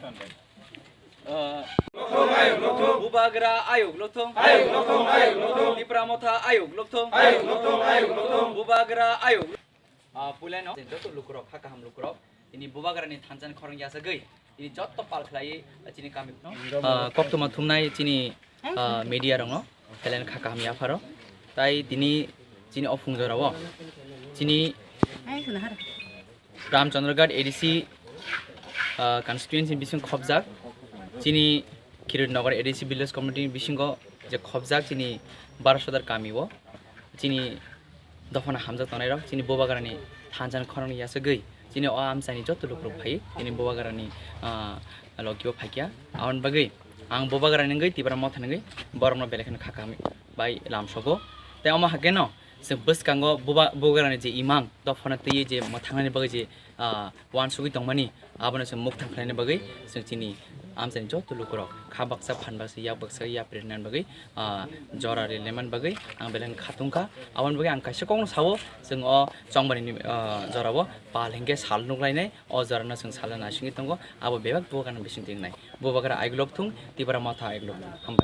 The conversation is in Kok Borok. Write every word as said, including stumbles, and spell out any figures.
Ah, Bubagra ayuk lokthung. Tipra Motha ayuk lokthung. Bubagra ayuk. Ah, puilano joto lukurok, ha kaham lukurok. Tini Bubagrani thansa ni khorang yasagwi tini joto pal khlaiwi chini kami, ah, koktwma thumnai chini, ah, media rokno, pelen kha kaham yapharo. Tai tini chini o phung jorao chini Ramchandraghat A D C, ah, constituency bising khobjak, chini Kirit Nagar A D C village committee bisingo je khobjak chini Barasodar kami o, chini dophano hamjak tongnai rok, chini Bubagrani thansa ni khorang ni yasagwi chini o amchaini joto lukurok phai chini Bubagrani, ah, logi o phaikya. Aboni bagwi ang Bubagrani wngwi Tipra Motha ni wngwi borokno belai kheno kha kaham bai lamsogo. Tei omo hakeno chwng bwskango Buba-, Bubagrani je imang dophano twiwi je mwthangnani bagwi je, ah, uansugwi tongmani, abono chwng mukthang khlaina bagwi chwng chini amchaini joto lukurok kha baksa, phan baksa, yak baksa yapri rwna bagwi, ah, jora ri lemani bagwi ang belai kha tongkha. Aboni bagwi ang kaisa kokno sao, chwng o chongmani ni, ah, jorao pal hinkhe sal nuklainai, o jorano chwng salna naisingwi tongo, abo bebak Bubagrani bisingtwi wngnai. Bubagra ayuk lokthung, Tipra Motha ayuk lokthung. Hambai.